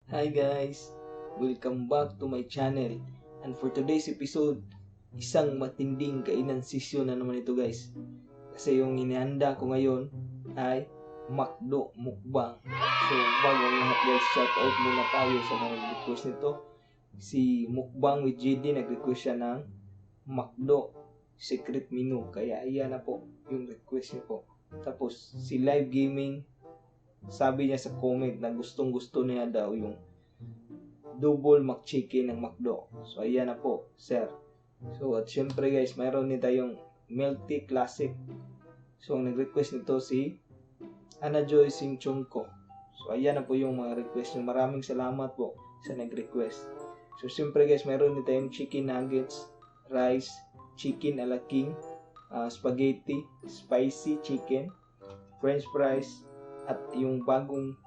Hi guys! Welcome back to my channel. And for today's episode, isang matinding kainan session na naman ito guys. Kasi yung inihanda ko ngayon ay MCDO mukbang. So bago ang lahat guys, shout out muna tayo sa mga nag-request nito. Si Mukbang with JD nag-request siya ng MCDO secret menu. Kaya ayan na po yung request niyo po. Tapos si Live Gaming, sabi niya sa comment na gustong gusto niya daw yung double McChicken ng McDo. So ayan na po, sir. So at syempre guys, mayroon din tayong milk tea classic. So ang nag-request nito si Ana Joy Singchongko. So ayan na po yung mga request niyo. Maraming salamat po sa nag-request. So syempre guys, mayroon din tayong chicken nuggets, rice, chicken ala king, spaghetti, spicy chicken, french fries, at yung bagong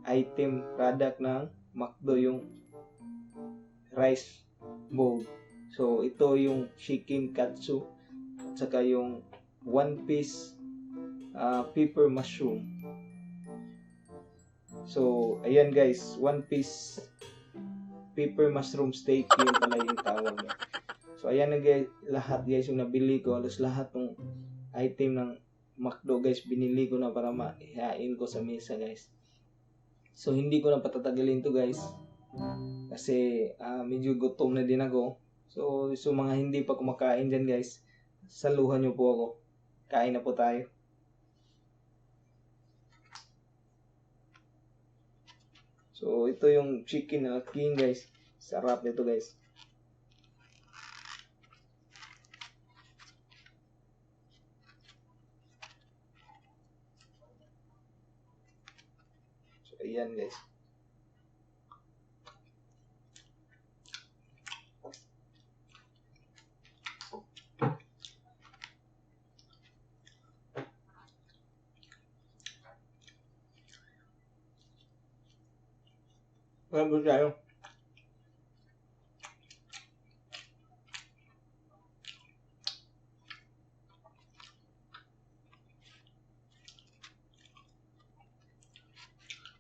item product ng McDo, yung rice bowl. So ito yung chicken katsu at saka yung one piece pepper mushroom. So ayan guys, one piece pepper mushroom steak yung pala yung tawag niya. So ayan na guys, lahat guys yung nabili ko, alas lahat ng item ng McDo guys, binili ko na para maihain ko sa mesa guys. So hindi ko na patatagalin to guys kasi medyo gutom na din ako. So mga hindi pa kumakain dyan guys, saluhan nyo po ako. Kain na po tayo. So ito yung chicken na king guys. Sarap nito guys. So ayan guys. Vamos tayo.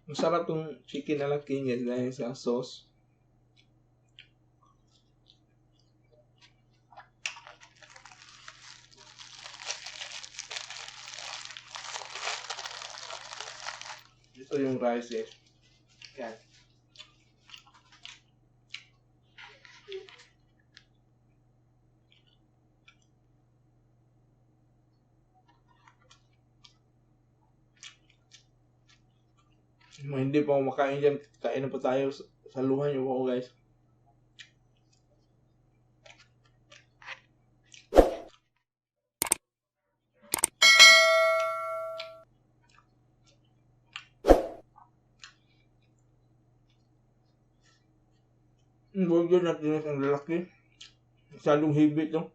Masarap tong chicken na king guys dahil sa sauce. Ito yung rice guys. Yan. Mga hindi pa kumakain dyan, kain na po tayo. Saluhan nyo po ako guys. Yung burger natin ang lalaki. Masyadong hibit no.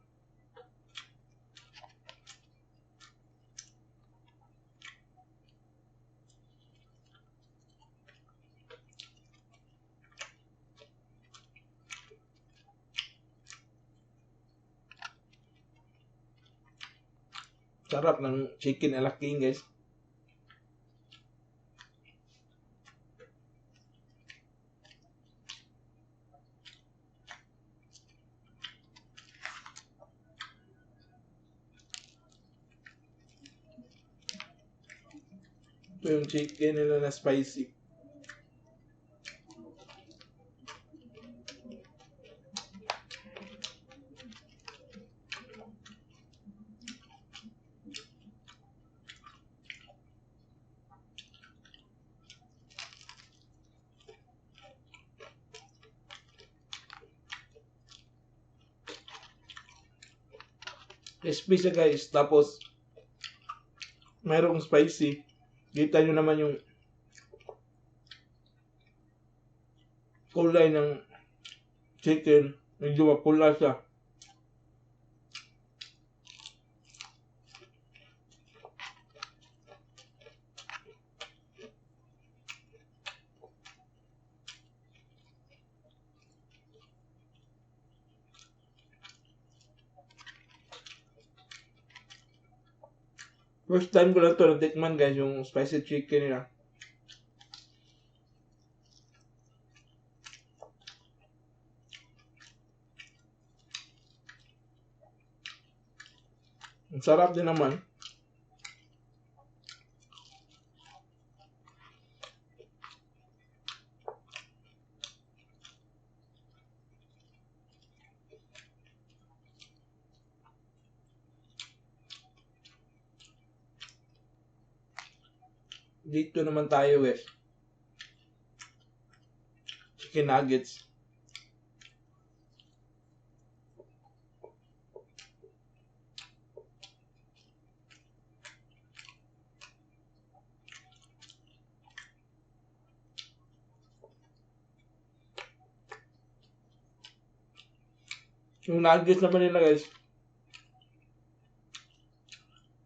Sarap ng chicken ala king guys. Ito yung chicken nila na spicy. Crispy siya guys, tapos mayroong spicy. Kita nyo naman yung kulay ng chicken, medyo mapula siya. First time ko lang ito natikman guys, yung spicy chicken nila. Ang sarap din naman. Dito naman tayo guys. Chicken nuggets. Yung nuggets naman nila guys.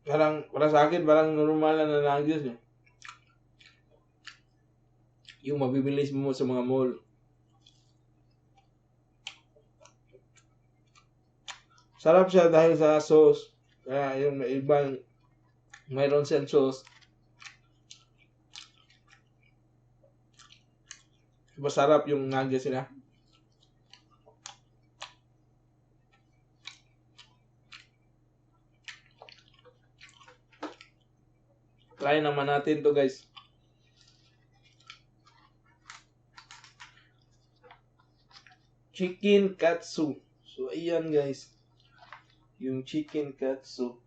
Para sa akin, parang normal na nuggets eh. Yung mabibili mo sa mga mall. Sarap siya dahil sa sauce. Kaya yung may ibang mayroon siyang sauce. Masarap yung nuggets nila. Try naman natin to guys. Chicken katsu. So ayan guys. Yung chicken katsu.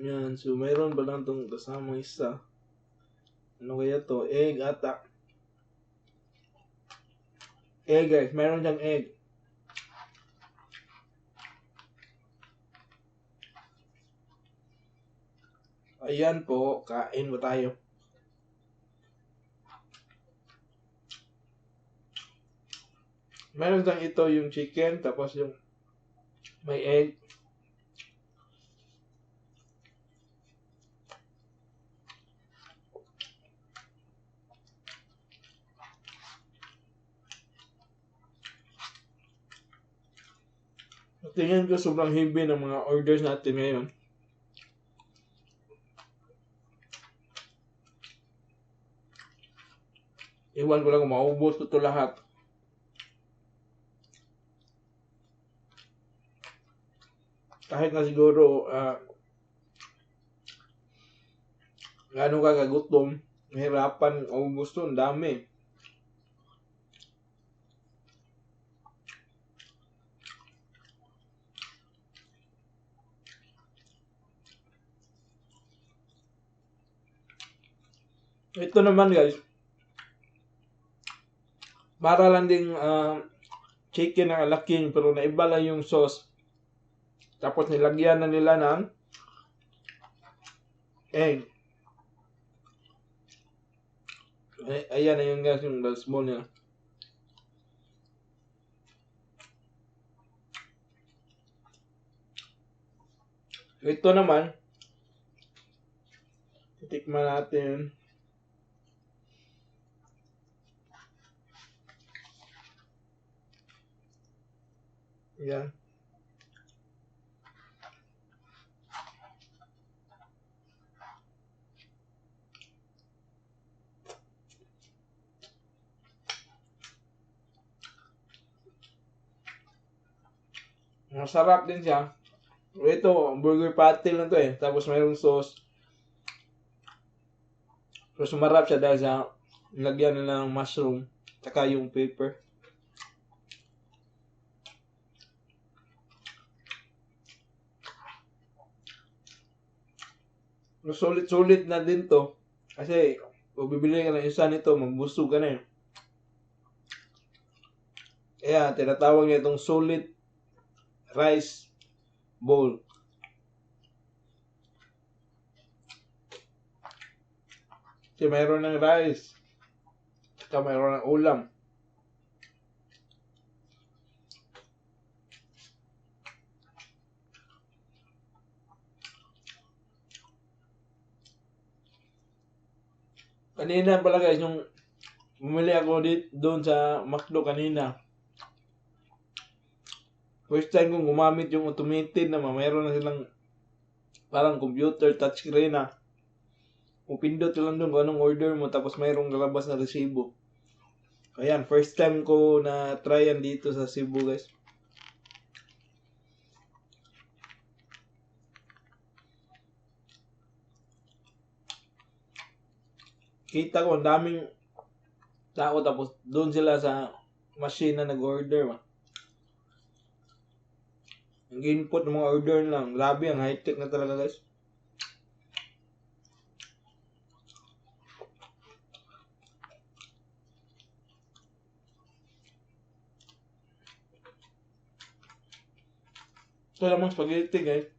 Yan. So mayroon ba lang itong kasama isa. Ano kaya to? Egg ata. Egg guys. Mayroon diyang egg. Ayan po. Kain mo tayo. Meron diyang ito yung chicken. Tapos yung may egg. Tingin ko sobrang heavy ng mga orders natin ngayon. Iwan ko lang kung maubos ko ito lahat. Kahit na siguro gano'n ka kagutom, mahirapan maubos ito, ang dami. Ito naman guys, para lang ding chicken na alaking pero naiba lang yung sauce. Tapos nilagyan na nila ng egg. Ayan na yun guys, yung small niya. Ito naman, titikman natin. Yan. Masarap din siya. Ito, burger patty lang to eh. Tapos mayroong sauce. Pero sumarap siya dahil sa lagyan nila ng mushroom. Tsaka yung pepper. Sulit-sulit na din to. Kasi kung bibili ka ng isa nito, magbusog ka na eh. Kaya tinatawag niya itong solid rice bowl. Kasi mayroon ng rice. Saka mayroon ng ulam. Kanina pala guys, yung bumili ako doon sa McDo kanina. First time kong gumamit yung automated na mayroon na silang parang computer touchscreen na. Pindot lang doon kung anong order mo tapos mayroong lalabas na resibo. Ayan, first time ko na try yan dito sa Cebu guys. Kita ko ang daming tao tapos doon sila sa machine na nag-order. Ang input ng mga order lang. Grabe, ang high-tech na talaga guys. Ito namang spaghetti guys.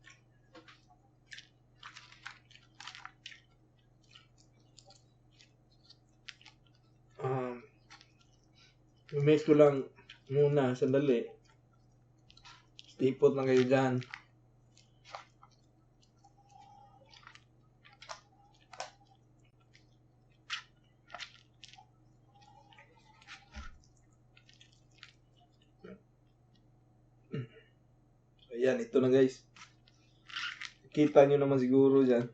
I-mix ko lang muna, sandali. Tipot lang kayo dyan. Ayan, ito na guys. Kita nyo naman siguro dyan.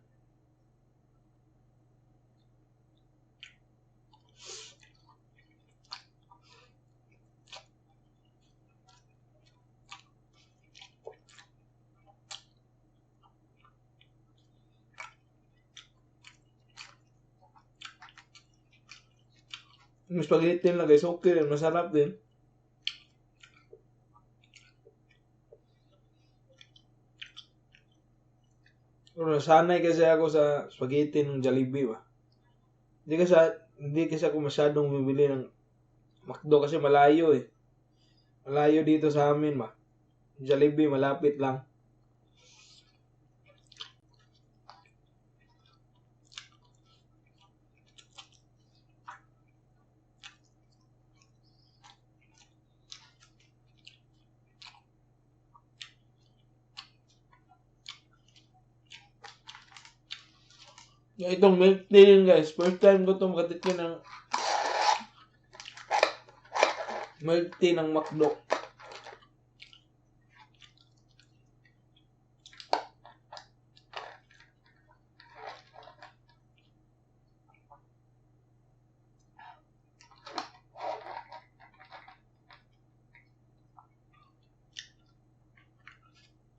Yung spaghetti na guys, okay rin, masarap din. Pero nasanay kasi ako sa spaghetti ng JOLLIBEE ba. Hindi kasi ako masyadong bibili ng McDo kasi malayo eh. Malayo dito sa amin ba. JOLLIBEE malapit lang. Yung itong milk tea yun guys, first time ko itong makatikin ng milk tea ng McDo.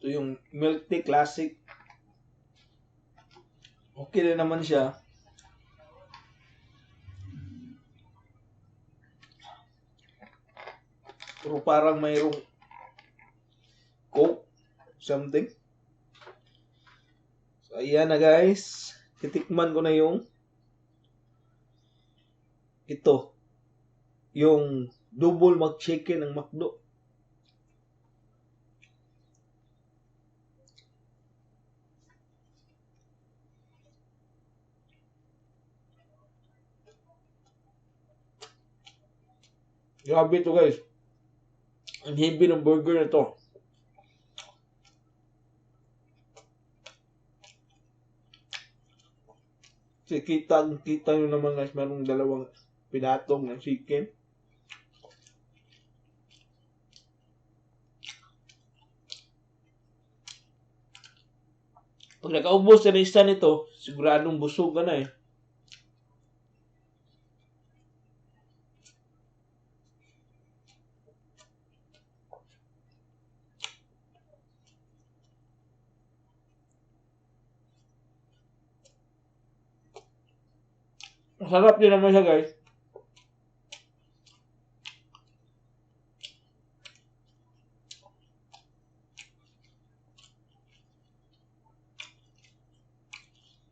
Ito yung milk tea classic. Okay na naman siya. Pero parang mayroong Coke something. So ayan na guys. Titikman ko na yung ito. Yung double McChicken ng McDo. Grabe ito guys. Ang heavy ng burger na ito. Kasi kita nyo naman guys, mayroong dalawang pinatong ng chicken. Pag nakaubos na isa nito, siguradong busog ka na eh. Masarap din naman siya guys.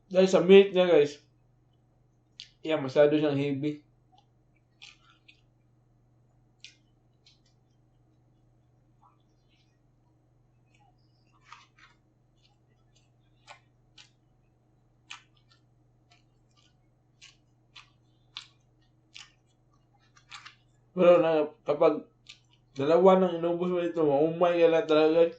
Dahil sa meat niya guys. Yan, masyado siyang heavy. Pero na, kapag dalawa nang inubos mo ito, maumay ka na talaga.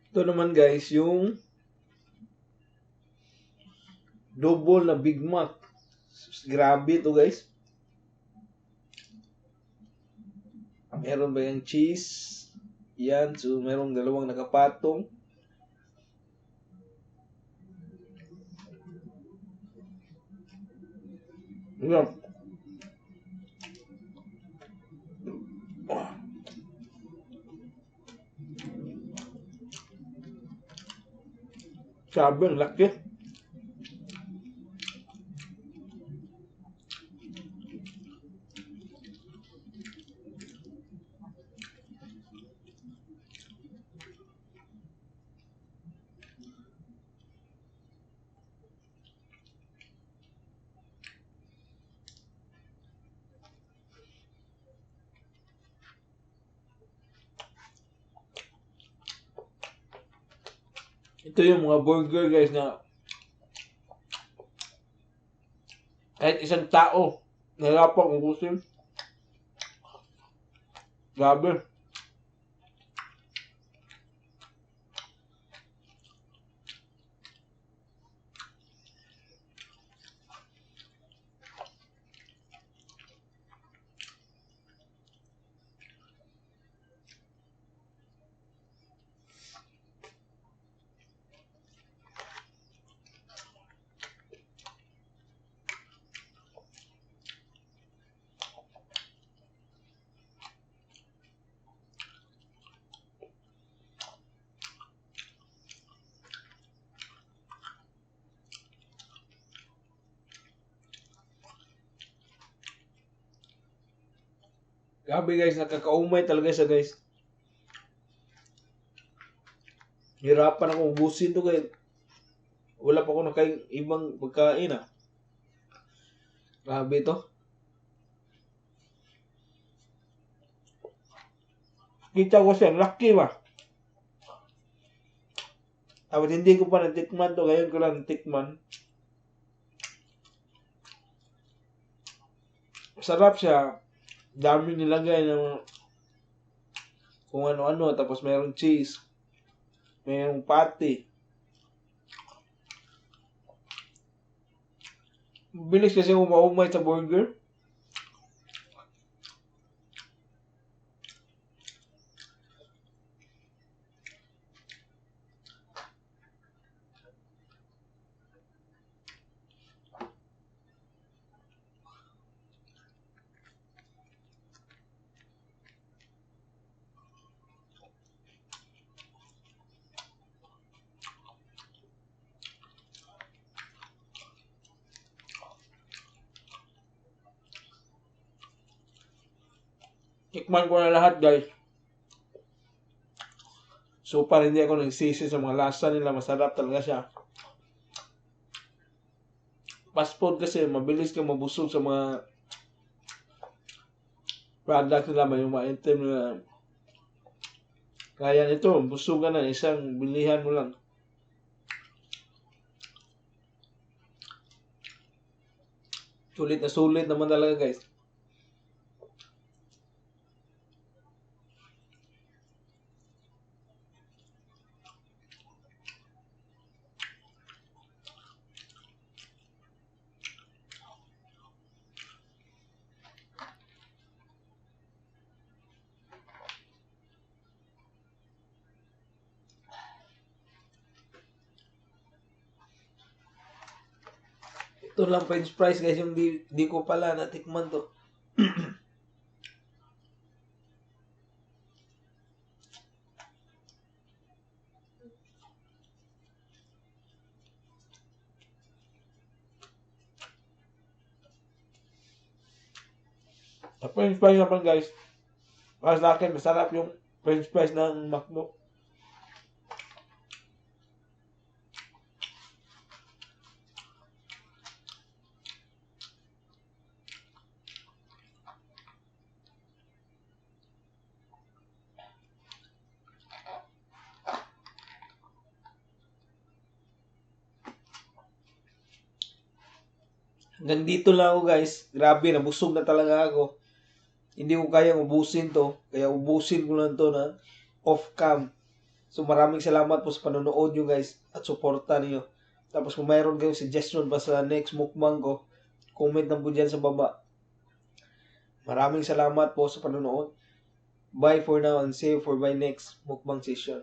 Ito naman guys, yung Double na Big Mac. Grabe to guys. Meron ba yung cheese? Yan. So, merong dalawang nakapatong. Yan. Sabi, ang laki. Ito yung mga burger guys na kahit isang tao nahirapan ubusin. Grabe. Grabe guys, nakakaumay talaga siya guys. Hirapan akong ubusin to guys. Wala pa ako nakain ibang pagkain ah. Grabe to. Kita ko siya, lucky ba? Tapos hindi ko pa natikman to, ngayon ko lang natikman. Sarap siya. Dami nilagay ng kung ano-ano. Tapos mayroong cheese. Mayroong patty. Bilis kasi umay sa burger. Tikman ko na lahat guys. So far hindi ako nagsisi sa mga lasa nila. Masarap talaga siya. Fast food kasi mabilis kang mabusog sa mga product nila. May mga item na kaya nito, busugan na isang bilihan mo lang. Sulit na sulit naman talaga guys. Ito lang french fries guys, yung di ko pala natikman to. Sa french fries naman guys, para sa akin masarap yung french fries ng McDo. Hanggang dito lang ako guys. Grabe, nabusog na talaga ako. Hindi ko kayang ubusin to. Kaya ubusin ko lang to na off cam. So maraming salamat po sa panonood nyo guys. At suporta niyo. Tapos kung mayroon kayong suggestion pa sa next mukbang ko, comment lang po dyan sa baba. Maraming salamat po sa panonood. Bye for now and see you for my next mukbang session.